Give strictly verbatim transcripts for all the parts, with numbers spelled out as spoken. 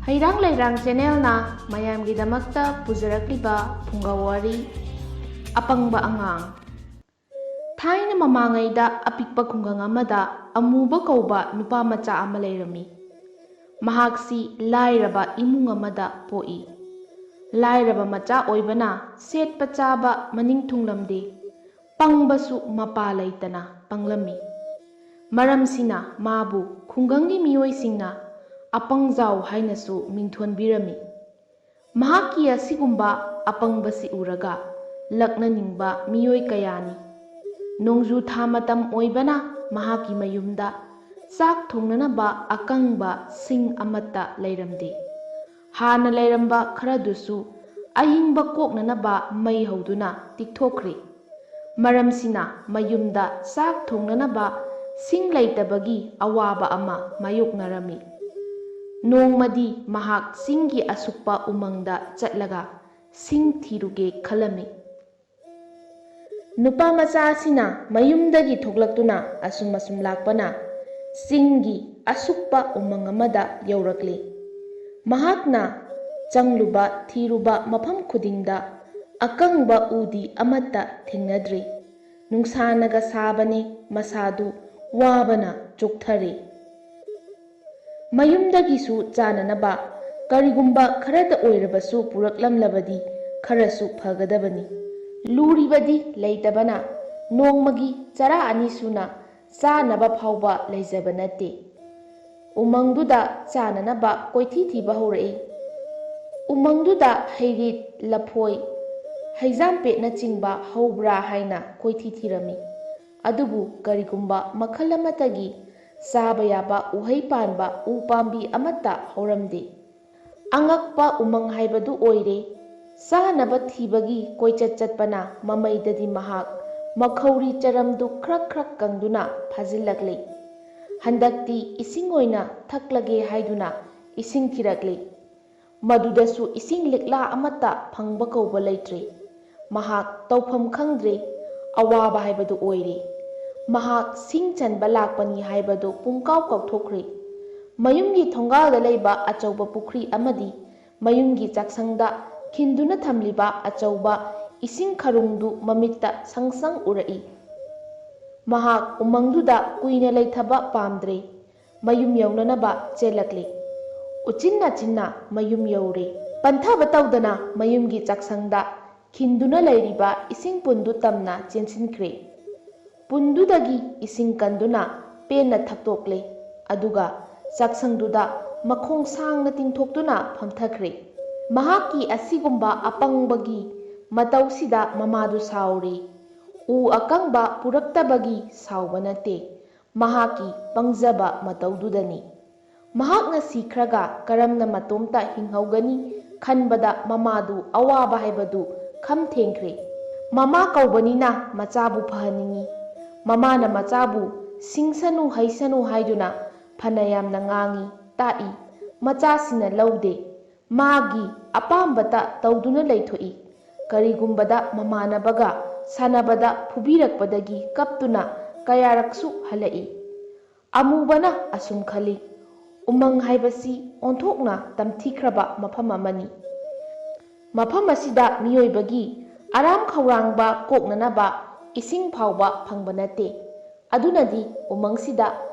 ꯍꯩꯔꯥꯡ ꯂꯩꯔꯥꯡ ꯆꯦꯅꯦꯜꯅ ꯃꯌꯥꯝꯒꯤꯗꯃꯛꯇ ꯄꯨꯖꯔꯛꯂꯤꯕ ꯐꯨꯡꯒꯥ ꯋꯥꯔꯤ, ꯑꯄꯪꯕ ꯑꯉꯥꯡ꯫ ꯊꯥꯏꯅ ꯃꯃꯥꯡꯉꯩꯗ ꯑꯄꯤꯛꯄ ꯈꯨꯡꯒꯪ ꯑꯃꯗ ꯑꯃꯨꯕ ꯀꯧꯕ ꯅꯨꯄꯥ ꯃꯆꯥ ꯑꯃ ꯂꯩꯔꯝꯃꯤ꯫ ꯃꯍꯥꯛꯁꯤ ꯂꯥꯏꯔꯕ ꯏꯃꯨꯡ ꯑꯃꯗ ꯄꯣꯛꯏ꯫ ꯂꯥꯏꯔꯕ ꯃꯆꯥ ꯑꯣꯏꯕꯅ ꯁꯦꯠꯄ ꯆꯥꯕ ꯃꯅꯤꯡ ꯊꯨꯡꯂꯝꯗꯦ꯫ ꯄꯪꯕꯁꯨ ꯃꯄꯥ ꯂꯩꯇꯅ ꯄꯪꯂꯝꯃꯤ꯫ ꯃꯔꯝꯁꯤꯅ ꯃꯥꯕꯨ ꯈꯨꯡꯒꯪꯒꯤ ꯃꯤꯑꯣꯏꯁꯤꯡꯅ ꯑꯄꯪꯖꯥꯎ ꯍꯥꯏꯅꯁꯨ ꯃꯤꯡꯊꯣꯟꯕꯤꯔꯝꯃꯤ꯫ ꯃꯍꯥꯛꯀꯤ ꯑꯁꯤꯒꯨꯝꯕ ꯑꯄꯪꯕꯁꯤ ꯎꯔꯒ ꯂꯛꯅꯅꯤꯡꯕ ꯃꯤꯑꯣꯏ ꯀꯌꯥꯅꯤ꯫ ꯅꯣꯡꯖꯨ ꯊꯥ ꯃꯇꯝ ꯑꯣꯏꯕꯅ ꯃꯍꯥꯛꯀꯤ ꯃꯌꯨꯝꯗ ꯆꯥꯛ ꯊꯣꯡꯅꯅꯕ ꯑꯀꯪꯕ ꯁꯤꯡ ꯑꯃꯠꯇ ꯂꯩꯔꯝꯗꯦ꯫ ꯍꯥꯟꯅ ꯂꯩꯔꯝꯕ ꯈꯔꯗꯨꯁꯨ ꯑꯏꯪꯕ ꯀꯣꯛꯅꯅꯕ ꯃꯩ ꯍꯧꯗꯨꯅ ꯇꯤꯛꯊꯣꯛꯈ꯭ꯔꯦ꯫ ꯃꯔꯝꯁꯤꯅ ꯃꯌꯨꯝꯗ ꯆꯥꯛ ꯊꯣꯡꯅꯅꯕ ꯁꯤꯡ ꯂꯩꯇꯕꯒꯤ ꯑꯋꯥꯕ ꯑꯃ ꯃꯥꯌꯣꯛꯅꯔꯝꯃꯤ꯫ ꯅꯣꯡꯃꯗꯤ ꯃꯍꯥꯛ ꯆꯤꯡꯒꯤ ꯑꯁꯨꯛꯄ ꯎꯃꯪꯗ ꯆꯠꯂꯒ ꯁꯤꯡ ꯊꯤꯔꯨꯒꯦ ꯈꯜꯂꯝꯃꯤ꯫ ꯅꯨꯄꯥ ꯃꯆꯥ ꯑꯁꯤꯅ ꯃꯌꯨꯝꯗꯒꯤ ꯊꯣꯛꯂꯛꯇꯨꯅ ꯑꯁꯨꯝ ꯑꯁꯨꯝ ꯂꯥꯛꯄꯅ ꯆꯤꯡꯒꯤ ꯑꯁꯨꯛꯄ ꯎꯃꯪ ꯑꯃꯗ ꯌꯧꯔꯛꯂꯦ꯫ ꯃꯍꯥꯛꯅ ꯆꯪꯂꯨꯕ ꯊꯤꯔꯨꯕ ꯃꯐꯝ ꯈꯨꯗꯤꯡꯗ ꯑꯀꯪꯕ ꯎꯗꯤ ꯑꯃꯠꯇ ꯊꯦꯡꯅꯗ꯭ꯔꯦ꯫ ꯅꯨꯡꯁꯥꯅꯒ ꯁꯥꯕꯅꯦ, ꯃꯁꯥꯗꯨ ꯋꯥꯕꯅ ꯆꯣꯛꯊꯔꯦ꯫ ꯃꯌꯨꯝꯗꯒꯤꯁꯨ ꯆꯥꯅꯅꯕ ꯀꯔꯤꯒꯨꯝꯕ ꯈꯔꯇ ꯑꯣꯏꯔꯕꯁꯨ ꯄꯨꯔꯛꯂꯝꯂꯕꯗꯤ ꯈꯔꯁꯨ ꯐꯒꯗꯕꯅꯤ꯫ ꯂꯨꯔꯤꯕꯗꯤ ꯂꯩꯇꯕꯅ ꯅꯣꯡꯃꯒꯤ ꯆꯔꯥ ꯑꯅꯤ ꯁꯨꯅ ꯆꯥꯅꯕ ꯐꯥꯎꯕ ꯂꯩꯖꯕ ꯅꯠꯇꯦ꯫ ꯎꯃꯪꯗꯨꯗ ꯆꯥꯅꯅꯕ ꯀꯣꯏꯊꯤ ꯊꯤꯕ ꯍꯧꯔꯛꯏ꯫ ꯎꯃꯪꯗꯨꯗ ꯍꯩꯔꯤꯠ, ꯂꯐꯣꯏ, ꯍꯩꯖꯥꯝꯄꯦꯠꯅꯆꯤꯡꯕ ꯍꯧꯕ꯭ꯔꯥ ꯍꯥꯏꯅ ꯀꯣꯏꯊꯤ ꯊꯤꯔꯝꯃꯤ꯫ ꯑꯗꯨꯕꯨ ꯀꯔꯤꯒꯨꯝꯕ ꯃꯈꯜ ꯑꯃꯠꯇꯒꯤ ꯆꯥꯕ ꯌꯥꯕ ꯎꯍꯩ ꯄꯥꯟꯕ ꯎ ꯄꯥꯝꯕꯤ ꯑꯃꯠꯇ ꯍꯧꯔꯝꯗꯦ꯫ ꯑꯉꯛꯄ ꯎꯃꯪ ꯍꯥꯏꯕꯗꯨ ꯑꯣꯏꯔꯦ꯫ ꯆꯥꯅꯕ ꯊꯤꯕꯒꯤ ꯀꯣꯏꯆꯠ ꯆꯠꯄꯅ ꯃꯃꯩꯗꯗꯤ ꯃꯍꯥꯛ ꯃꯈꯧꯔꯤ ꯆꯔꯝꯗꯨ ꯈ꯭ꯔꯛ ꯈ꯭ꯔꯛ ꯀꯪꯗꯨꯅ ꯐꯥꯖꯤꯜꯂꯛꯂꯦ꯫ ꯍꯟꯗꯛꯇꯤ ꯏꯁꯤꯡ ꯑꯣꯏꯅ ꯊꯛꯂꯒꯦ ꯍꯥꯏꯗꯨꯅ ꯏꯁꯤꯡ ꯊꯤꯔꯛꯂꯦ꯫ ꯃꯗꯨꯗꯁꯨ ꯏꯁꯤꯡ ꯂꯤꯛꯂꯥ ꯑꯃꯠꯇ ꯐꯪꯕ ꯀꯧꯕ ꯂꯩꯇ꯭ꯔꯦ꯫ ꯃꯍꯥꯛ ꯇꯧꯐꯝ ꯈꯪꯗ꯭ꯔꯦ꯫ ꯑꯋꯥꯕ ꯍꯥꯏꯕꯗꯨ ꯑꯣꯏꯔꯦ꯫ ꯃꯍꯥꯛ ꯁꯤꯡ ꯆꯟꯕ ꯂꯥꯛꯄꯅꯤ ꯍꯥꯏꯕꯗꯨ ꯄꯨꯡꯀꯥꯎ ꯀꯥꯎꯊꯣꯛꯈ꯭ꯔꯦ꯫ ꯃꯌꯨꯝꯒꯤ ꯊꯣꯡꯒꯥꯜꯗ ꯂꯩꯕ ꯑꯆꯧꯕ ꯄꯨꯈ꯭ꯔꯤ ꯑꯃꯗꯤ ꯃꯌꯨꯝꯒꯤ ꯆꯥꯛꯁꯪꯗ ꯈꯤꯟꯗꯨꯅ ꯊꯝꯂꯤꯕ ꯑꯆꯧꯕ ꯏꯁꯤꯡ ꯈꯔꯨꯡꯗꯨ ꯃꯃꯤꯠꯇ ꯁꯪ ꯁꯪ ꯎꯔꯛꯏ꯫ ꯃꯍꯥꯛ ꯎꯃꯪꯗꯨꯗ ꯀꯨꯏꯅ ꯂꯩꯊꯕ ꯄꯥꯝꯗ꯭ꯔꯦ꯫ ꯃꯌꯨꯝ ꯌꯧꯅꯅꯕ ꯆꯦꯜꯂꯛꯂꯦ꯫ ꯎꯆꯤꯟ ꯅꯥꯆꯤꯟꯅ ꯃꯌꯨꯝ ꯌꯧꯔꯦ꯫ ꯄꯟꯊꯕ ꯇꯧꯗꯅ ꯃꯌꯨꯝꯒꯤ ꯆꯥꯛꯁꯪꯗ ꯈꯤꯟꯗꯨꯅ ꯂꯩꯔꯤꯕ ꯏꯁꯤꯡ ꯄꯨꯟꯗꯨ ꯇꯝꯅ ꯆꯦꯟꯁꯤꯟꯈ꯭ꯔꯦ꯫ ꯄꯨꯟꯗꯨꯗꯒꯤ ꯏꯁꯤꯡ ꯀꯟꯗꯨꯅ ꯄꯦꯟꯅ ꯊꯛꯇꯣꯛꯂꯦ꯫ ꯑꯗꯨꯒ ꯆꯥꯛꯁꯪꯗꯨꯗ ꯃꯈꯣꯡ ꯁꯥꯡꯅ ꯇꯤꯡꯊꯣꯛꯇꯨꯅ ꯐꯝꯊꯈ꯭ꯔꯦ꯫ ꯃꯍꯥꯛꯀꯤ ꯑꯁꯤꯒꯨꯝꯕ ꯑꯄꯪꯕꯒꯤ ꯃꯇꯧꯁꯤꯗ ꯃꯃꯥꯗꯨ ꯁꯥꯎꯔꯦ꯫ ꯎ ꯑꯀꯪꯕ ꯄꯨꯔꯛꯇꯕꯒꯤ ꯁꯥꯎꯕ ꯅꯠꯇꯦ, ꯃꯍꯥꯛꯀꯤ ꯄꯪꯖꯕ ꯃꯇꯧꯗꯨꯗꯅꯤ꯫ ꯃꯍꯥꯛꯅ ꯁꯤꯈ꯭ꯔꯒ ꯀꯔꯝꯅ ꯃꯇꯣꯝꯇ ꯍꯤꯡꯍꯧꯒꯅꯤ ꯈꯟꯕꯗ ꯃꯃꯥꯗꯨ ꯑꯋꯥꯕ ꯍꯥꯏꯕꯗꯨ ꯈꯝ ꯊꯦꯡꯈ꯭ꯔꯦ꯫ ꯃꯃꯥ ꯀꯧꯕꯅꯤꯅ ꯃꯆꯥꯕꯨ ꯐꯍꯟꯅꯤꯡꯏ꯫ ꯃꯃꯥꯅ ꯃꯆꯥꯕꯨ ꯁꯤꯡꯁꯅꯨ ꯍꯩꯁꯅꯨ ꯍꯥꯏꯗꯨꯅ ꯐꯅ ꯌꯥꯝꯅ ꯉꯥꯡꯏ, ꯇꯥꯛꯏ꯫ ꯃꯆꯥꯁꯤꯅ ꯂꯧꯗꯦ꯫ ꯃꯥꯒꯤ ꯑꯄꯥꯝꯕꯇ ꯇꯧꯗꯨꯅ ꯂꯩꯊꯣꯛꯏ꯫ ꯀꯔꯤꯒꯨꯝꯕꯗ ꯃꯃꯥꯟꯅꯕꯒ ꯁꯥꯟꯅꯕꯗ ꯐꯨꯕꯤꯔꯛꯄꯗꯒꯤ ꯀꯞꯇꯨꯅ ꯀꯌꯥꯔꯛꯁꯨ ꯍꯜꯂꯛꯏ꯫ ꯑꯃꯨꯕꯅ ꯑꯁꯨꯝ ꯈꯜꯂꯤ, "ꯎꯃꯪ ꯍꯥꯏꯕꯁꯤ ꯑꯣꯟꯊꯣꯛꯅ ꯇꯝꯊꯤꯈ꯭ꯔꯕ ꯃꯐꯝ ꯑꯃꯅꯤ꯫ ꯃꯐꯝ ꯑꯁꯤꯗ ꯃꯤꯑꯣꯏꯕꯒꯤ ꯑꯔꯥꯝ ꯈꯧꯔꯥꯡꯕ ꯀꯣꯛꯅꯅꯕ ꯏꯁꯤꯡ ꯐꯥꯎꯕ ꯐꯪꯕ ꯅꯠꯇꯦ꯫ ꯑꯗꯨꯅꯗꯤ ꯎꯃꯪꯁꯤꯗ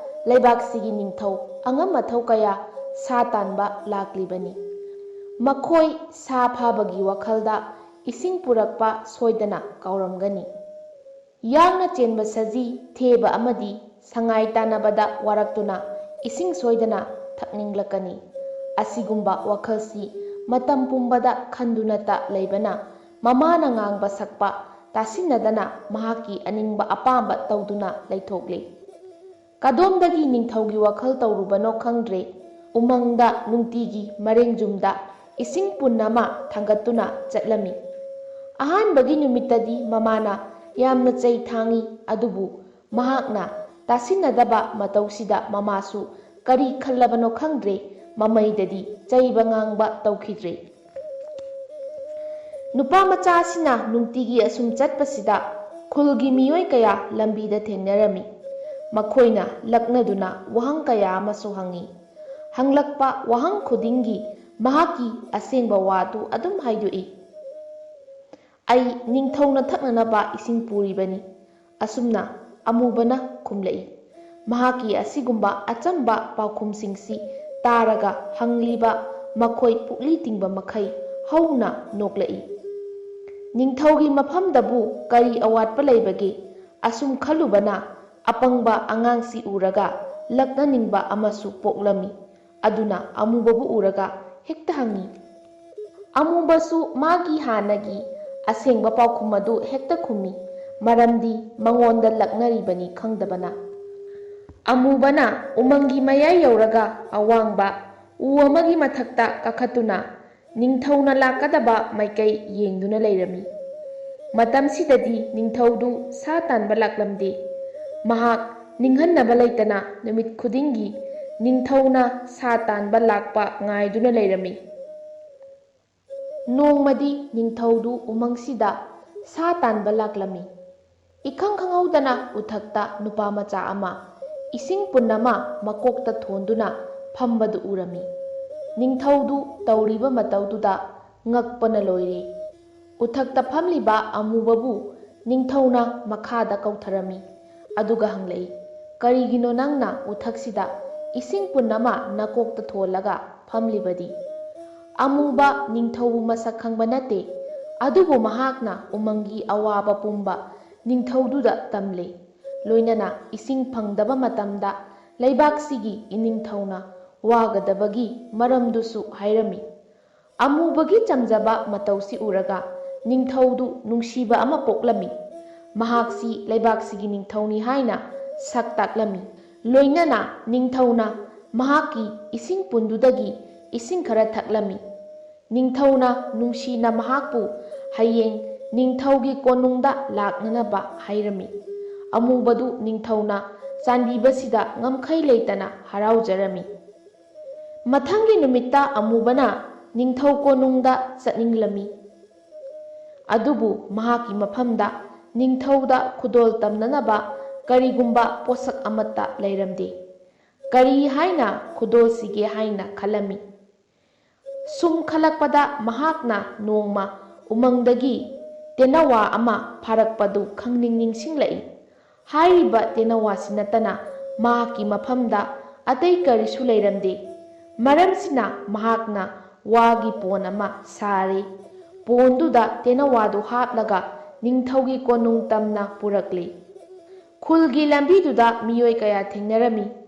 ꯂꯩꯕꯥꯛꯁꯤꯒꯤ ꯅꯤꯡꯊꯧ ꯑꯉꯝ ꯑꯊꯧ ꯀꯌꯥ ꯁꯥ ꯇꯥꯟꯕ ꯂꯥꯛꯂꯤꯕꯅꯤ꯫ ꯃꯈꯣꯏ ꯁꯥ ꯐꯥꯕꯒꯤ ꯋꯥꯈꯜꯗ ꯏꯁꯤꯡ ꯄꯨꯔꯛꯄ ꯁꯣꯏꯗꯅ ꯀꯥꯎꯔꯝꯒꯅꯤ"꯫ ꯌꯥꯡꯅ ꯆꯦꯟꯕ ꯁꯖꯤ, ꯊꯦꯕ ꯑꯃꯗꯤ ꯁꯉꯥꯏ ꯇꯥꯟꯅꯕꯗ ꯋꯥꯔꯛꯇꯨꯅ ꯏꯁꯤꯡ ꯁꯣꯏꯗꯅ ꯊꯛꯅꯤꯡꯂꯛꯀꯅꯤ꯫ ꯑꯁꯤꯒꯨꯝꯕ ꯋꯥꯈꯜꯁꯤ ꯃꯇꯝ ꯄꯨꯝꯕꯗ ꯈꯟꯗꯨꯅꯇ ꯂꯩꯕꯅ ꯃꯃꯥꯅ ꯉꯥꯡꯕ ꯁꯛꯄ ꯇꯥꯁꯤꯟꯅꯗꯅ ꯃꯍꯥꯛꯀꯤ ꯑꯅꯤꯡꯕ ꯑꯄꯥꯝꯕ ꯇꯧꯗꯨꯅ ꯂꯩꯊꯣꯛꯂꯤ꯫ ꯀꯗꯣꯝꯗꯒꯤ ꯅꯤꯡꯊꯧꯒꯤ ꯋꯥꯈꯜ ꯇꯧꯔꯨꯕꯅꯣ ꯈꯪꯗ꯭ꯔꯦ, ꯎꯃꯪꯗ ꯅꯨꯡꯇꯤꯒꯤ ꯃꯔꯦꯡꯖꯨꯝꯗ ꯏꯁꯤꯡ ꯄꯨꯟ ꯑꯃ ꯊꯥꯡꯒꯠꯇꯨꯅ ꯆꯠꯂꯝꯃꯤ꯫ ꯑꯍꯥꯟꯕꯒꯤ ꯅꯨꯃꯤꯠꯇꯗꯤ ꯃꯃꯥꯅ ꯌꯥꯝꯅ ꯆꯩ ꯊꯥꯡꯏ, ꯑꯗꯨꯕꯨ ꯃꯍꯥꯛꯅ ꯇꯥꯁꯤꯟꯅꯗꯕ ꯃꯇꯧꯁꯤꯗ ꯃꯃꯥꯁꯨ ꯀꯔꯤ ꯈꯜꯂꯕꯅꯣ ꯈꯪꯗ꯭ꯔꯦ, ꯃꯃꯩꯗꯗꯤ ꯆꯩꯕ ꯉꯥꯡꯕ ꯇꯧꯈꯤꯗ꯭ꯔꯦ꯫ ꯅꯨꯄꯥ ꯃꯆꯥ ꯑꯁꯤꯅ ꯅꯨꯡꯇꯤꯒꯤ ꯑꯁꯨꯝ ꯆꯠꯄꯁꯤꯗ ꯈꯨꯜꯒꯤ ꯃꯤꯑꯣꯏ ꯀꯌꯥ ꯂꯝꯕꯤꯗ ꯊꯦꯡꯅꯔꯝꯃꯤ꯫ ꯃꯈꯣꯏꯅ ꯂꯛꯅꯗꯨꯅ ꯋꯥꯍꯪ ꯀꯌꯥ ꯑꯃꯁꯨ ꯍꯪꯉꯤ꯫ ꯍꯪꯂꯛꯄ ꯋꯥꯍꯪ ꯈꯨꯗꯤꯡꯒꯤ ꯃꯍꯥꯛꯀꯤ ꯑꯁꯦꯡꯕ ꯋꯥꯗꯨ ꯑꯗꯨꯝ ꯍꯥꯏꯗꯣꯛꯏ꯫ "ꯑꯩ ꯅꯤꯡꯊꯧꯅ ꯊꯛꯅꯅꯕ ꯏꯁꯤꯡ ꯄꯨꯔꯤꯕꯅꯤ", ꯑꯁꯨꯝꯅ ꯑꯃꯨꯕꯅ ꯈꯨꯝꯂꯛꯏ꯫ ꯃꯍꯥꯛꯀꯤ ꯑꯁꯤꯒꯨꯝꯕ ꯑꯆꯝꯕ ꯄꯥꯎꯈꯨꯝꯁꯤꯡꯁꯤ ꯇꯥꯔꯒ ꯍꯪꯂꯤꯕ ꯃꯈꯣꯏ ꯄꯨꯛꯂꯤ ꯇꯤꯡꯕ ꯃꯈꯩ ꯍꯧꯅ ꯅꯣꯛꯂꯛꯏ꯫ "ꯅꯤꯡꯊꯧꯒꯤ ꯃꯐꯝꯗꯕꯨ ꯀꯔꯤ ꯑꯋꯥꯠꯄ ꯂꯩꯕꯒꯦ?" ꯑꯁꯨꯝ ꯈꯜꯂꯨꯕꯅ ꯑꯄꯪꯕ ꯑꯉꯥꯡꯁꯤ ꯎꯔꯒ ꯂꯛꯅꯅꯤꯡꯕ ꯑꯃꯁꯨ ꯄꯣꯛꯂꯝꯃꯤ꯫ ꯑꯗꯨꯅ ꯑꯃꯨꯕꯕꯨ ꯎꯔꯒ ꯍꯦꯛꯇ ꯍꯪꯉꯤ꯫ ꯑꯃꯨꯕꯁꯨ ꯃꯥꯒꯤ ꯍꯥꯟꯅꯒꯤ ꯑꯁꯦꯡꯕ ꯄꯥꯎꯈꯨꯝ ꯑꯗꯨ ꯍꯦꯛꯇ ꯈꯨꯝꯃꯤ, ꯃꯔꯝꯗꯤ ꯃꯉꯣꯟꯗ ꯂꯛꯅꯔꯤꯕꯅꯤ ꯈꯪꯗꯕꯅ꯫ ꯑꯃꯨꯕꯅ ꯎꯃꯪꯒꯤ ꯃꯌꯥꯏ ꯌꯧꯔꯒ ꯑꯋꯥꯡꯕ ꯎ ꯑꯃꯒꯤ ꯃꯊꯛꯇ ꯀꯥꯈꯠꯇꯨꯅ ꯅꯤꯡꯊꯧꯅ ꯂꯥꯛꯀꯗꯕ ꯃꯥꯏꯀꯩ ꯌꯦꯡꯗꯨꯅ ꯂꯩꯔꯝꯃꯤ꯫ ꯃꯇꯝꯁꯤꯗꯗꯤ ꯅꯤꯡꯊꯧꯗꯨ ꯁꯥ ꯇꯥꯟꯕ ꯂꯥꯛꯂꯝꯗꯦ꯫ ꯃꯍꯥꯛ ꯅꯤꯡꯍꯟꯅꯕ ꯂꯩꯇꯅ ꯅꯨꯃꯤꯠ ꯈꯨꯗꯤꯡꯒꯤ ꯅꯤꯡꯊꯧꯅ ꯁꯥ ꯇꯥꯟꯕ ꯂꯥꯛꯄ ꯉꯥꯏꯗꯨꯅ ꯂꯩꯔꯝꯃꯤ꯫ ꯅꯣꯡꯃꯗꯤ ꯅꯤꯡꯊꯧꯗꯨ ꯎꯃꯪꯁꯤꯗ ꯁꯥ ꯇꯥꯟꯕ ꯂꯥꯛꯂꯝꯃꯤ꯫ ꯏꯈꯪ ꯈꯪꯍꯧꯗꯅ ꯎꯊꯛꯇ ꯅꯨꯄꯥ ꯃꯆꯥ ꯑꯃ ꯏꯁꯤꯡ ꯄꯨꯟ ꯑꯃ ꯃꯀꯣꯛꯇ ꯊꯣꯟꯗꯨꯅ ꯐꯝꯕꯗꯨ ꯎꯔꯝꯃꯤ꯫ ꯅꯤꯡꯊꯧꯗꯨ ꯇꯧꯔꯤꯕ ꯃꯇꯧꯗꯨꯗ ꯉꯛꯄꯅ ꯂꯣꯏꯔꯦ꯫ ꯎꯊꯛꯇ ꯐꯝꯂꯤꯕ ꯑꯃꯨꯕꯕꯨ ꯅꯤꯡꯊꯧꯅ ꯃꯈꯥꯗ ꯀꯧꯊꯔꯝꯃꯤ꯫ ꯑꯗꯨꯒ ꯍꯪꯂꯛꯏ, "ꯀꯔꯤꯒꯤꯅꯣ ꯅꯪꯅ ꯎꯊꯛꯁꯤꯗ ꯏꯁꯤꯡ ꯄꯨꯟ ꯑꯃ ꯅꯀꯣꯛꯇ ꯊꯣꯜꯂꯒ ꯐꯝꯂꯤꯕꯗꯤ?" ꯑꯃꯨꯕ ꯅꯤꯡꯊꯧꯕꯨ ꯃꯁꯛ ꯈꯪꯕ ꯅꯠꯇꯦ, ꯑꯗꯨꯕꯨ ꯃꯍꯥꯛꯅ ꯎꯃꯪꯒꯤ ꯑꯋꯥꯕ ꯄꯨꯝꯕ ꯅꯤꯡꯊꯧꯗꯨꯗ ꯇꯝꯂꯦ꯫ ꯂꯣꯏꯅꯅ ꯏꯁꯤꯡ ꯐꯪꯗꯕ ꯃꯇꯝꯗ ꯂꯩꯕꯥꯛꯁꯤꯒꯤ ꯏꯅꯤꯡꯊꯧꯅ ꯋꯥꯒꯗꯕꯒꯤ ꯃꯔꯝꯗꯨꯁꯨ ꯍꯥꯏꯔꯝꯃꯤ꯫ ꯑꯃꯨꯕꯒꯤ ꯆꯝꯖꯕ ꯃꯇꯧꯁꯤ ꯎꯔꯒ ꯅꯤꯡꯊꯧꯗꯨ ꯅꯨꯡꯁꯤꯕ ꯑꯃ ꯄꯣꯛꯂꯝꯃꯤ꯫ ꯃꯍꯥꯛꯁꯤ ꯂꯩꯕꯥꯛꯁꯤꯒꯤ ꯅꯤꯡꯊꯧꯅꯤ ꯍꯥꯏꯅ ꯁꯛ ꯇꯥꯛꯂꯝꯃꯤ꯫ ꯂꯣꯏꯅꯅ ꯅꯤꯡꯊꯧꯅ ꯃꯍꯥꯛꯀꯤ ꯏꯁꯤꯡ ꯄꯨꯟꯗꯨꯗꯒꯤ ꯏꯁꯤꯡ ꯈꯔ ꯊꯛꯂꯝꯃꯤ꯫ ꯅꯤꯡꯊꯧꯅ ꯅꯨꯡꯁꯤꯅ ꯃꯍꯥꯛꯄꯨ ꯍꯌꯦꯡ ꯅꯤꯡꯊꯧꯒꯤ ꯀꯣꯅꯨꯡꯗ ꯂꯥꯛꯅꯅꯕ ꯍꯥꯏꯔꯝꯃꯤ꯫ ꯑꯃꯨꯕꯗꯨ ꯅꯤꯡꯊꯧꯅ ꯆꯥꯟꯕꯤꯕꯁꯤꯗ ꯉꯝꯈꯩ ꯂꯩꯇꯅ ꯍꯔꯥꯎꯖꯔꯝꯃꯤ꯫ ꯃꯊꯪꯒꯤ ꯅꯨꯃꯤꯠꯇ ꯑꯃꯨꯕꯅ ꯅꯤꯡꯊꯧ ꯀꯣꯅꯨꯡꯗ ꯆꯠꯅꯤꯡꯂꯝꯃꯤ꯫ ꯑꯗꯨꯕꯨ ꯃꯍꯥꯛꯀꯤ ꯃꯐꯝꯗ ꯅꯤꯡꯊꯧꯗ ꯈꯨꯗꯣꯜ ꯇꯝꯅꯅꯕ ꯀꯔꯤꯒꯨꯝꯕ ꯄꯣꯠꯁꯛ ꯑꯃꯠꯇ ꯂꯩꯔꯝꯗꯦ꯫ ꯀꯔꯤ ꯍꯥꯏꯅ ꯈꯨꯗꯣꯜꯁꯤꯒꯦ ꯍꯥꯏꯅ ꯈꯜꯂꯝꯃꯤ꯫ ꯁꯨꯝ ꯈꯜꯂꯛꯄꯗ ꯃꯍꯥꯛꯅ ꯅꯣꯡꯃ ꯎꯃꯪꯗꯒꯤ ꯇꯦꯅꯋꯥ ꯑꯃ ꯐꯥꯔꯛꯄꯗꯨ ꯈꯪꯅꯤꯡ ꯅꯤꯡꯁꯤꯡꯂꯛꯏ꯫ ꯍꯥꯏꯔꯤꯕ ꯇꯦꯅꯋꯥꯁꯤ ꯅꯠꯇꯅ ꯃꯍꯥꯛꯀꯤ ꯃꯐꯝꯗ ꯑꯇꯩ ꯀꯔꯤꯁꯨ ꯂꯩꯔꯝꯗꯦ꯫ ꯃꯔꯝꯁꯤꯅ ꯃꯍꯥꯛꯅ ꯋꯥꯒꯤ ꯄꯣꯟ ꯑꯃ ꯁꯥꯔꯦ꯫ ꯄꯣꯟꯗꯨꯗ ꯇꯦꯅꯋꯥꯗꯨ ꯍꯥꯞꯂꯒ ꯅꯤꯡꯊꯧꯒꯤ ꯀꯣꯅꯨꯡ ꯇꯝꯅ ꯄꯨꯔꯛꯂꯦ꯫ ꯈꯨꯜꯒꯤ ꯂꯝꯕꯤꯗꯨꯗ ꯃꯤꯑꯣꯏ ꯀꯌꯥ ꯊꯦꯡꯅꯔꯝꯃꯤ꯫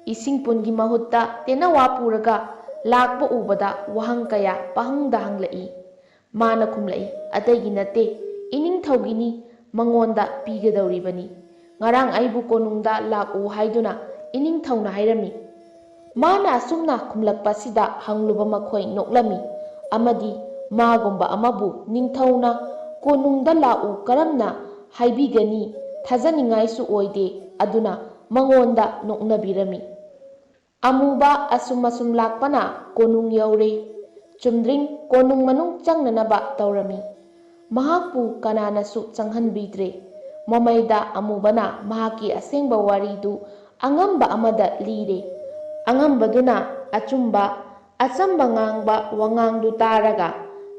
ꯏꯁꯤꯡ ꯄꯨꯟꯒꯤ ꯃꯍꯨꯠꯇ ꯇꯦꯅꯋꯥ ꯄꯨꯔꯒ ꯂꯥꯛꯄ ꯎꯕꯗ ꯋꯥꯍꯪ ꯀꯌꯥ ꯄꯪꯍꯪꯗ ꯍꯪꯂꯛꯏ꯫ ꯃꯥꯅ ꯈꯨꯝꯂꯛꯏ, "ꯑꯇꯩꯒꯤ ꯅꯠꯇꯦ, ꯏꯅꯤꯡꯊꯧꯒꯤꯅꯤ, ꯃꯉꯣꯟꯗ ꯄꯤꯒꯗꯧꯔꯤꯕꯅꯤ꯫ ꯉꯔꯥꯡ ꯑꯩꯕꯨ ꯀꯣꯅꯨꯡꯗ ꯂꯥꯛꯎ ꯍꯥꯏꯗꯨꯅ ꯏꯅꯤꯡꯊꯧꯅ ꯍꯥꯏꯔꯝꯃꯤ꯫" ꯃꯥꯅ ꯑꯁꯨꯝꯅ ꯈꯨꯝꯂꯛꯄꯁꯤꯗ ꯍꯪꯂꯨꯕ ꯃꯈꯣꯏ ꯅꯣꯛꯂꯝꯃꯤ ꯑꯃꯗꯤ ꯃꯥꯒꯨꯝꯕ ꯑꯃꯕꯨ ꯅꯤꯡꯊꯧꯅ "ꯀꯣꯅꯨꯡꯗ ꯂꯥꯛꯎ" ꯀꯔꯝꯅ ꯍꯥꯏꯕꯤꯒꯅꯤ? ꯊꯥꯖꯅꯤꯡꯉꯥꯏꯁꯨ ꯑꯣꯏꯗꯦ꯫ ꯑꯗꯨꯅ ꯃꯉꯣꯟꯗ ꯅꯣꯛꯅꯕꯤꯔꯝꯃꯤ꯫ ꯑꯃꯨꯕ ꯑꯁꯨꯝ ꯑꯁꯨꯝ ꯂꯥꯛꯄꯅ ꯀꯣꯅꯨꯡ ꯌꯧꯔꯦ꯫ ꯆꯨꯝꯗ꯭ꯔꯤꯡ ꯀꯣꯅꯨꯡ ꯃꯅꯨꯡ ꯆꯪꯅꯅꯕ ꯇꯧꯔꯝꯃꯤ꯫ ꯃꯍꯥꯛꯄꯨ ꯀꯅꯥꯅꯁꯨ ꯆꯪꯍꯟꯕꯤꯗ꯭ꯔꯦ꯫ ꯃꯃꯩꯗ ꯑꯃꯨꯕꯅ ꯃꯍꯥꯛꯀꯤ ꯑꯁꯦꯡꯕ ꯋꯥꯔꯤꯗꯨ ꯑꯉꯝꯕ ꯑꯃꯗ ꯂꯤꯔꯦ꯫ ꯑꯉꯝꯕꯗꯨꯅ ꯑꯆꯨꯝꯕ, ꯑꯆꯝꯕ ꯉꯥꯡꯕ ꯋꯥꯉꯥꯡꯗꯨ ꯇꯥꯔꯒ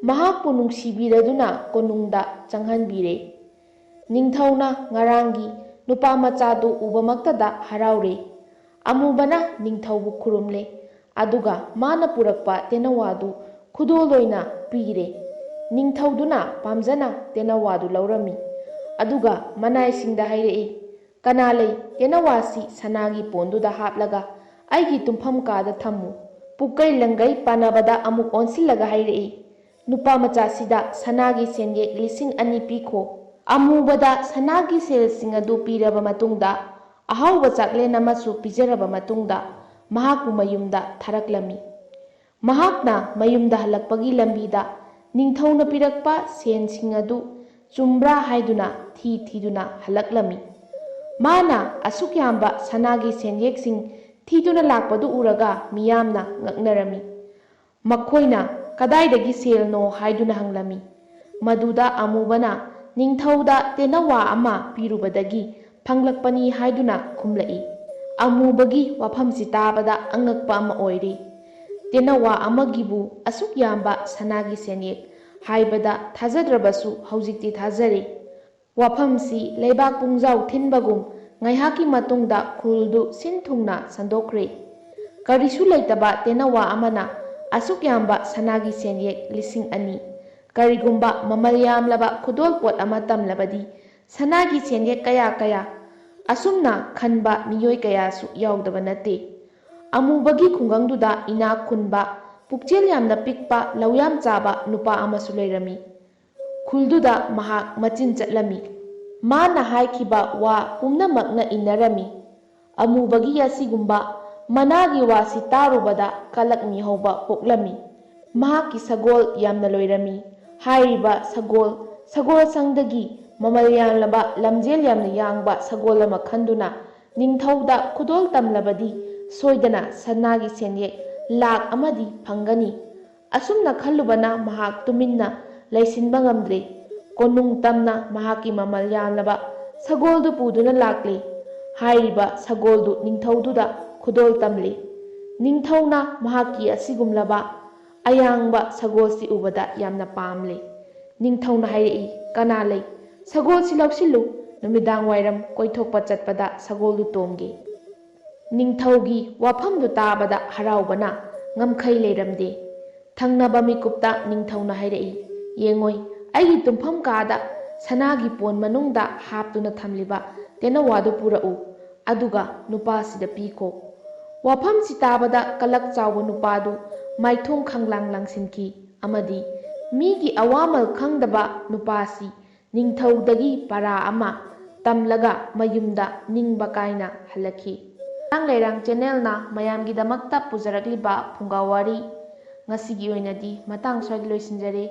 ꯃꯍꯥꯛꯄꯨ ꯅꯨꯡꯁꯤꯕꯤꯔꯗꯨꯅ ꯀꯣꯅꯨꯡꯗ ꯆꯪꯍꯟꯕꯤꯔꯦ꯫ ꯅꯤꯡꯊꯧꯅ ꯉꯔꯥꯡꯒꯤ ꯅꯨꯄꯥ ꯃꯆꯥꯗꯨ ꯎꯕꯃꯛꯇꯗ ꯍꯔꯥꯎꯔꯦ꯫ ꯑꯃꯨꯕꯅ ꯅꯤꯡꯊꯧꯕꯨ ꯈꯨꯔꯨꯝꯂꯦ, ꯑꯗꯨꯒ ꯃꯥꯅ ꯄꯨꯔꯛꯄ ꯇꯦꯅꯋꯥꯗꯨ ꯈꯨꯗꯣꯜ ꯑꯣꯏꯅ ꯄꯤꯔꯦ꯫ ꯅꯤꯡꯊꯧꯗꯨꯅ ꯄꯥꯝꯖꯅ ꯇꯦꯅꯋꯥꯗꯨ ꯂꯧꯔꯝꯃꯤ꯫ ꯑꯗꯨꯒ ꯃꯅꯥꯏꯁꯤꯡꯗ ꯍꯥꯏꯔꯛꯏ, "ꯀꯅꯥ ꯂꯩ? ꯇꯦꯅꯋꯥꯁꯤ ꯁꯅꯥꯒꯤ ꯄꯣꯟꯗꯨꯗ ꯍꯥꯞꯂꯒ ꯑꯩꯒꯤ ꯇꯨꯝꯐꯝ ꯀꯥꯗ ꯊꯝꯃꯨ꯫" ꯄꯨꯀꯩ ꯂꯪꯒꯩ ꯄꯥꯅꯕꯗ ꯑꯃꯨꯛ ꯑꯣꯟꯁꯤꯜꯂꯒ ꯍꯥꯏꯔꯛꯏ, "ꯅꯨꯄꯥ ꯃꯆꯥꯁꯤꯗ ꯁꯅꯥꯒꯤ ꯁꯦꯟꯌꯦꯛ ꯂꯤꯁꯤꯡ ꯑꯅꯤ ꯄꯤꯈꯣ꯫" ꯑꯃꯨꯕꯗ ꯁꯅꯥꯒꯤ ꯁꯦꯜꯁꯤꯡ ꯑꯗꯨ ꯄꯤꯔꯕ ꯃꯇꯨꯡꯗ, ꯑꯍꯥꯎꯕ ꯆꯥꯛꯂꯦꯟ ꯑꯃꯁꯨ ꯄꯤꯖꯔꯕ ꯃꯇꯨꯡꯗ, ꯃꯍꯥꯛꯄꯨ ꯃꯌꯨꯝꯗ ꯊꯥꯔꯛꯂꯝꯃꯤ꯫ ꯃꯍꯥꯛꯅ ꯃꯌꯨꯝꯗ ꯍꯜꯂꯛꯄꯒꯤ ꯂꯝꯕꯤꯗ ꯅꯤꯡꯊꯧꯅ ꯄꯤꯔꯛꯄ ꯁꯦꯟꯁꯤꯡ ꯑꯗꯨ ꯆꯨꯝꯕ꯭ꯔꯥ ꯍꯥꯏꯗꯨꯅ ꯊꯤ ꯊꯤꯗꯨꯅ ꯍꯜꯂꯛꯂꯝꯃꯤ꯫ ꯃꯥꯅ ꯑꯁꯨꯛ ꯌꯥꯝꯕ ꯁꯅꯥꯒꯤ ꯁꯦꯟꯌꯦꯛꯁꯤꯡ ꯊꯤꯗꯨꯅ ꯂꯥꯛꯄꯗꯨ ꯎꯔꯒ ꯃꯤꯌꯥꯝꯅ ꯉꯛꯅꯔꯝꯃꯤ꯫ ꯃꯈꯣꯏꯅ "ꯀꯗꯥꯏꯗꯒꯤ ꯁꯦꯜꯅꯣ?" ꯍꯥꯏꯗꯨꯅ ꯍꯪꯂꯝꯃꯤ꯫ ꯃꯗꯨꯗ ꯑꯃꯨꯕꯅ ꯅꯤꯡꯊꯧꯗ ꯇꯦꯅꯋꯥ ꯑꯃ ꯄꯤꯔꯨꯕꯗꯒꯤ ꯐꯪꯂꯛꯄꯅꯤ ꯍꯥꯏꯗꯨꯅ ꯈꯨꯝꯂꯛꯏ꯫ ꯑꯃꯨꯕꯒꯤ ꯋꯥꯐꯝꯁꯤ ꯇꯥꯕꯗ ꯑꯉꯛꯄ ꯑꯃ ꯑꯣꯏꯔꯤ꯫ ꯇꯦꯅꯋꯥ ꯑꯃꯒꯤꯕꯨ ꯑꯁꯨꯛ ꯌꯥꯝꯕ ꯁꯅꯥꯒꯤ ꯁꯦꯟꯌꯦꯛ ꯍꯥꯏꯕꯗ ꯊꯥꯖꯗ꯭ꯔꯕꯁꯨ ꯍꯧꯖꯤꯛꯇꯤ ꯊꯥꯖꯔꯦ꯫ ꯋꯥꯐꯝꯁꯤ ꯂꯩꯕꯥꯛ ꯄꯨꯡꯖꯥꯎ ꯊꯤꯟꯕꯒꯨꯝ ꯉꯥꯏꯍꯥꯛꯀꯤ ꯃꯇꯨꯡꯗ ꯈꯨꯜꯗꯨ ꯁꯤꯟ ꯊꯨꯡꯅ ꯁꯟꯗꯣꯛꯈ꯭ꯔꯦ꯫ ꯀꯔꯤꯁꯨ ꯂꯩꯇꯕ ꯇꯦꯅꯋꯥ ꯑꯃꯅ ꯑꯁꯨꯛ ꯌꯥꯝꯕ ꯁꯅꯥꯒꯤ ꯁꯦꯟꯌꯦꯛ ꯂꯤꯁꯤꯡ ꯑꯅꯤ, ꯀꯔꯤꯒꯨꯝꯕ ꯃꯃꯜ ꯌꯥꯝꯂꯕ ꯈꯨꯗꯣꯜꯄꯣꯠ ꯑꯃ ꯇꯝꯂꯕꯗꯤ ꯁꯅꯥꯒꯤ ꯁꯦꯟꯌꯦꯛ ꯀꯌꯥ ꯀꯌꯥ, ꯑꯁꯨꯝꯅ ꯈꯟꯕ ꯃꯤꯑꯣꯏ ꯀꯌꯥꯁꯨ ꯌꯥꯎꯗꯕ ꯅꯠꯇꯦ꯫ ꯑꯃꯨꯕꯒꯤ ꯈꯨꯡꯒꯪꯗꯨꯗ ꯏꯅꯥꯛ ꯈꯨꯟꯕ, ꯄꯨꯛꯆꯦꯜ ꯌꯥꯝꯅ ꯄꯤꯛꯄ, ꯂꯧꯌꯥꯝ ꯆꯥꯕ ꯅꯨꯄꯥ ꯑꯃꯁꯨ ꯂꯩꯔꯝꯃꯤ꯫ ꯈꯨꯜꯗꯨꯗ ꯃꯍꯥꯛ ꯃꯆꯤꯟ ꯆꯠꯂꯝꯃꯤ꯫ ꯃꯥꯅ ꯍꯥꯏꯈꯤꯕ ꯋꯥ ꯄꯨꯝꯅꯃꯛꯅ ꯏꯟꯅꯔꯝꯃꯤ꯫ ꯑꯃꯨꯕꯒꯤ ꯑꯁꯤꯒꯨꯝꯕ ꯃꯅꯥꯒꯤ ꯋꯥꯁꯤ ꯇꯥꯔꯨꯕꯗ ꯀꯂꯛ ꯃꯤꯍꯧꯕ ꯄꯣꯛꯂꯝꯃꯤ꯫ ꯃꯍꯥꯛꯀꯤ ꯁꯒꯣꯜ ꯌꯥꯝꯅ ꯂꯣꯏꯔꯝꯃꯤ꯫ ꯍꯥꯏꯔꯤꯕ ꯁꯒꯣꯜ, ꯁꯒꯣꯜ ꯁꯪꯗꯒꯤ ꯃꯃꯜ ꯌꯥꯝꯂꯕ, ꯂꯝꯖꯦꯜ ꯌꯥꯝꯅ ꯌꯥꯡꯕ ꯁꯒꯣꯜ ꯑꯃ ꯈꯟꯗꯨꯅ ꯅꯤꯡꯊꯧꯗ ꯈꯨꯗꯣꯜ ꯇꯝꯂꯕꯗꯤ ꯁꯣꯏꯗꯅ ꯁꯅꯥꯒꯤ ꯁꯦꯟꯌꯦꯛ ꯂꯥꯛ ꯑꯃꯗꯤ ꯐꯪꯒꯅꯤ꯫ ꯑꯁꯨꯝꯅ ꯈꯜꯂꯨꯕꯅ ꯃꯍꯥꯛ ꯇꯨꯃꯤꯟꯅ ꯂꯩꯁꯤꯟꯕ ꯉꯝꯗ꯭ꯔꯦ꯫ ꯀꯣꯅꯨꯡ ꯇꯝꯅ ꯃꯍꯥꯛꯀꯤ ꯃꯃꯜ ꯌꯥꯝꯂꯕ ꯁꯒꯣꯜꯗꯨ ꯄꯨꯗꯨꯅ ꯂꯥꯛꯂꯦ꯫ ꯍꯥꯏꯔꯤꯕ ꯁꯒꯣꯜꯗꯨ ꯅꯤꯡꯊꯧꯗꯨꯗ ꯈꯨꯗꯣꯜ ꯇꯝꯂꯦ꯫ ꯅꯤꯡꯊꯧꯅ ꯃꯍꯥꯛꯀꯤ ꯑꯁꯤꯒꯨꯝꯂꯕ ꯑꯌꯥꯡꯕ ꯁꯒꯣꯜꯁꯤ ꯎꯕꯗ ꯌꯥꯝꯅ ꯄꯥꯝꯂꯦ꯫ ꯅꯤꯡꯊꯧꯅ ꯍꯥꯏꯔꯛꯏ, "ꯀꯅꯥ ꯂꯩ? ꯁꯒꯣꯜꯁꯤ ꯂꯧꯁꯤꯜꯂꯨ꯫ ꯅꯨꯃꯤꯗꯥꯡ ꯋꯥꯏꯔꯝ ꯀꯣꯏꯊꯣꯛꯄ ꯆꯠꯄꯗ ꯁꯒꯣꯜꯗꯨ ꯇꯣꯡꯒꯦ꯫" ꯅꯤꯡꯊꯧꯒꯤ ꯋꯥꯐꯝꯗꯨ ꯇꯥꯕꯗ ꯍꯔꯥꯎꯕꯅ ꯉꯝꯈꯩ ꯂꯩꯔꯝꯗꯦ꯫ ꯊꯪꯅꯕ ꯃꯤꯀꯨꯞꯇ ꯅꯤꯡꯊꯧꯅ ꯍꯥꯏꯔꯛꯏ, "ꯌꯦꯡꯉꯣꯏ, ꯑꯩꯒꯤ ꯇꯨꯝꯐꯝ ꯀꯥꯗ ꯁꯅꯥꯒꯤ ꯄꯣꯟ ꯃꯅꯨꯡꯗ ꯍꯥꯞꯇꯨꯅ ꯊꯝꯂꯤꯕ ꯇꯦꯅꯋꯥꯗꯨ ꯄꯨꯔꯛꯎ, ꯑꯗꯨꯒ ꯅꯨꯄꯥꯁꯤꯗ ꯄꯤꯈꯣ꯫" ꯋꯥꯐꯝꯁꯤ ꯇꯥꯕꯗ ꯀꯂꯛ ꯆꯥꯎꯕ ꯅꯨꯄꯥꯗꯨ ꯃꯥꯏꯊꯣꯡ ꯈꯪꯂꯥꯡ ꯂꯥꯡꯁꯤꯟꯈꯤ ꯑꯃꯗꯤ ꯃꯤꯒꯤ ꯑꯋꯥꯃꯜ ꯈꯪꯗꯕ ꯅꯨꯄꯥꯁꯤ ꯅꯤꯡꯊꯧꯗꯒꯤ ꯄꯔꯥ ꯑꯃ ꯇꯝꯂꯒ ꯃꯌꯨꯝꯗ ꯅꯤꯡꯕ ꯀꯥꯏꯅ ꯍꯜꯂꯛꯈꯤ꯫ ꯂꯩꯔꯥꯡ ꯂꯩꯔꯥꯡ ꯆꯦꯅꯦꯜꯅ ꯃꯌꯥꯝꯒꯤꯗꯃꯛꯇ ꯄꯨꯖꯔꯛꯂꯤꯕ ꯐꯨꯡꯒꯥ ꯋꯥꯔꯤ ꯉꯁꯤꯒꯤ ꯑꯣꯏꯅꯗꯤ ꯃꯇꯥꯡ ꯁ꯭ꯋꯥꯏꯗ ꯂꯣꯏꯁꯤꯟꯖꯔꯦ꯫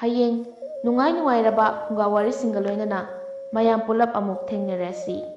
ꯍꯌꯦꯡ ꯅꯨꯡꯉꯥꯏ ꯅꯨꯡꯉꯥꯏꯔꯕ ꯐꯨꯡꯒꯥ ꯋꯥꯔꯤꯁꯤꯡꯒ ꯂꯣꯏꯅꯅ ꯃꯌꯥꯝ ꯄꯨꯂꯞ ꯑꯃꯨꯛ ꯊꯦꯡꯅꯔꯁꯤ꯫